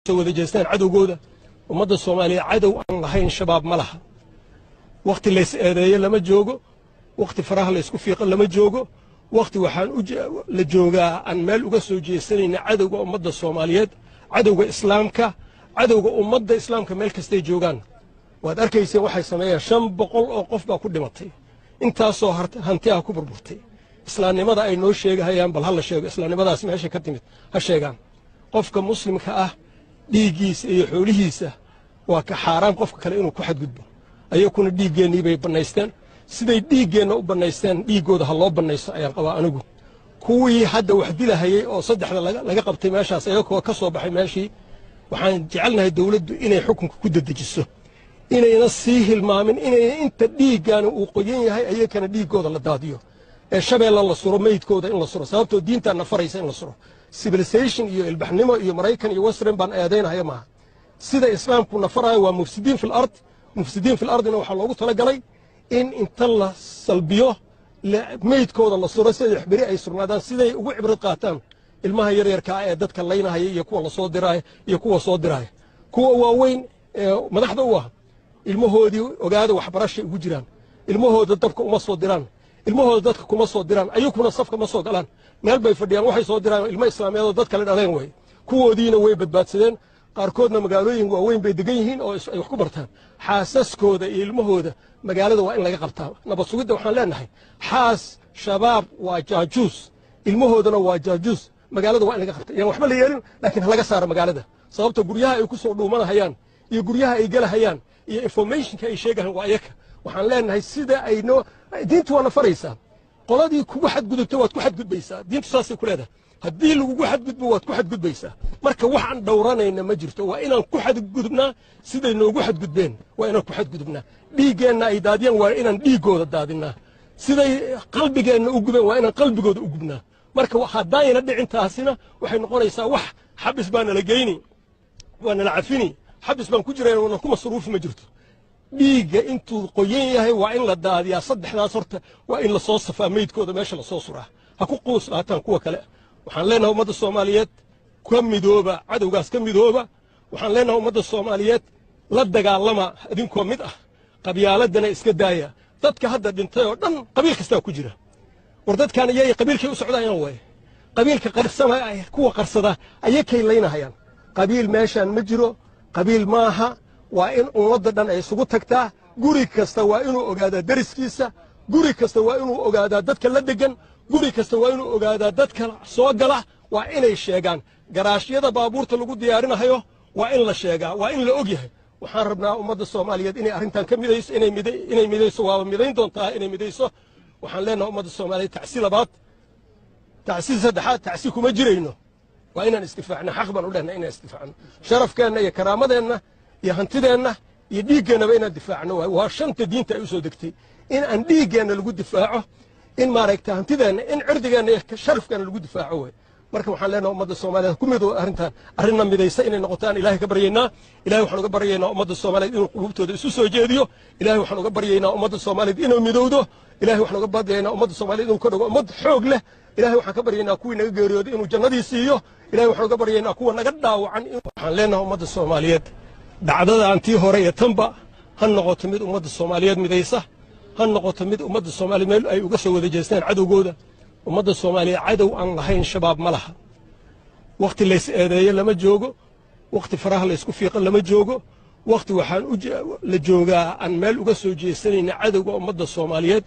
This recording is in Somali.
Soo wada jeestaan cadowgooda. Ummadda Soomaaliya cadow aan lahayn Shabaab ma laha. Wakhti lays eedeeyo lama joogo, wakhti faraha laysku fiiqo lama joogo. Wakhti waxaan la joogaa aan meel uga soo jeesanayna cadowga ummadda Soomaaliyeed, cadowga Islaamka, cadowga ummadda Islaamka meel kastay joogaan. Waad arkayseen waxay sameeyeen. 500 oo qof baa ku dhimatay, intaasoo hanti ah ku burburtay. Islaamnimada ay noo sheegahayaan, bal ha la sheego islaamnimadaas meeshay ka timid, ha sheegaan. Qofka Muslimka ah dhiiggiisa iyo xoolihiisa waa ka xaaraam qofka kale inuu ku xadgudbo. Ayakuna dhiiggeennii bay bannaysteen. Siday dhiiggeenna u bannaysteen, dhiiggooda ha loo bannaysto ayaan qabaa anigu. Kuwii hadda wax dilahayey oo saddexda laga qabtay meeshaas, ayagoo ka soo baxay meeshii, waxaan jecelnahay dawladdu inay xukunka ku dedejiso, inayna sii hilmaamin, inayna inta dhiiggaana uu qoyan yahay ayakana dhiiggooda la daadiyo ee Shabeella la suro, meydkooda in la suro, sababtoo diintaana faraysa in la suro. Civilization iyo ilbaxnimo iyo Maraykan iyo Western baan eedaynahaya maaha. Sida Islaamku nafaraayo waa mufsidiin fil ard. Mufsidiin fil ardina waxaa loogu talagalay in inta la salbiyo meydkooda la suro, siday beri ay surnaadaan, siday ugu cibrad qaataan ilmaha yaryarkaa ee dadka laynahaya iyo kuwa lasoo diraaya iyo kuwa soo diraaya. Kuwa waaweyn ee madaxda u ah ilmahoodii ogaada waxbarashay ugu jiraan. Ilmahooda dabka uma soo diraan, ilmahooda dadka kuma soo diraan, ayaguna safka ma soo galaan, meel bay fadhiyaan. Waxay soo diraan ilmo Islaameed oo dad kale dhaleen way. Kuwoodiina way badbaadsadeen, qaarkoodna magaalooyin waaweyn bay degan yihiin oo ay wax ku bartaan. Xaasaskooda iyo ilmahooda magaalada waa in laga qabtaa. Nabad sugidda waxaan leenahay, xaas Shabaab waa jaajuus, ilmahoodana waa jaajuus. Magaalada waa in laga qabta. Yaan waxba la yeelin, laakiin ha laga saaro magaalada, sababta guryaha ay ku soo dhuumanahayaan iyo guryaha ay gelahayaan iyo informationka ay sheegahayaan waa ayaka. Waxaan leenahay, sida ay noo diintu waa na faraysaa, qoladii kugu xadgudubta waad ku xadgudbaysaa. Diintu saasay ku leedahay: haddii lagugu xadgudbo, waad ku xadgudbaysaa. Marka waxaan dhowranayna ma jirto. Waa inaan ku xadgudubnaa siday noogu xadgudbeen, waa inaan ku xadgudubnaa. Dhiiggeenna ay daadiyaan, waa inaan dhiiggooda daadinaa. Siday qalbigeenna u gubeen, waa inaan qalbigooda u gubnaa. Marka haddaayna dhicin taasina, waxay noqonaysaa wax xabis baa nala geyni, waa nala cafini, xabis baan ku jirayna, wana ku masruufi ma jirto. Dhiigga intuu qoyan yahay waa in la daadiyaa. Saddexdaas horta waa in lasoo safaa, meydkooda meesha lasoo suraa. Ha ku quus qaataan kuwa kale. Waxaan leenahay ummadda Soomaaliyeed, ka midooba cadowgaas, ka midooba. Waxaan leenahay ummadda Soomaaliyeed, la dagaalama idinkoo mid ah, qabyaaladana iska daaya. Dadka hadda dhintay oo dhan qabiil kastaa ku jira. War dadkaan iyay qabiilkay u socdayaan waaye. Qabiilka qarsama, kuwa qarsada ayakay laynahayaan. Qabiil meeshaan ma jiro, qabiil maaha. Waa in ummadda dhan ay isugu tagtaa. Guri kasta waa inuu ogaadaa deriskiisa, guri kasta waa inuu ogaadaa dadka la degan, guri kasta waa inuu ogaadaa dadka soo gala. Waa inay sheegaan garaashyada baabuurta lagu diyaarinahayo, waa in la sheegaa, waa in la og yahay. Waxaan rabnaa ummadda Soomaaliyeed inay arrintan ka midayso, inay midayso. Waaba midayn doontaa inay midayso. Waxaan leenahay ummadda Soomaaliyeed, tacsi labaad, tacsi saddexaad, tacsi kuma jirayno. Waa inaan isdifaacno. Xaq baan u lehnahay inaan isdifaacno. Sharafkeenna iyo karaamadeenna iyo hantideenna iyo dhiiggeennaba inaan difaacno waay. Waa shanta diinta ay u soo degtay: in aan dhiiggeenna lagu difaaco, in maaragta hantideenna, in cirdigeenna iyo sharafkeenna lagu difaaco waay. Marka waxaan leenahay ummadda Soomaaliyeed ku midoo arrintan, arrinna midaysa inay noqotaan Ilaahay ka baryaynaa. Ilahay waxaan uga baryaynaa ummadda Soomaaliyeed inuu quluubtooda isu soo jeediyo. Ilahay waxaan uga baryaynaa ummadda Soomaaliyeed inuu midowdo. Ilahay waxaan uga baryaynaa ummadda Soomaaliyeed inuu ka dhigo ummad xoog leh. Ilahay waxaan ka baryaynaa kuwii naga geeriyooday inuu jannadii siiyo. Ilahay waxaan uga baryaynaa kuwa naga dhaawacan. Waxaan leenahay ummadda Soomaaliyeed, dhacdadan tii hore iyo tanba ha noqoto mid ummadda Soomaaliyeed midaysa, ha noqoto mid ummadda Soomaaliyeed meel ay uga soo wada jeestaan cadowgooda. Ummadda Soomaaliyeed cadow aan lahayn Shabaab ma laha. Wakhti lays eedeeyo lama joogo, wakhti faraha laysku fiiqo lama joogo. Wakhti waxaan la joogaa aan meel uga soo jeesanayna cadowga ummadda Soomaaliyeed.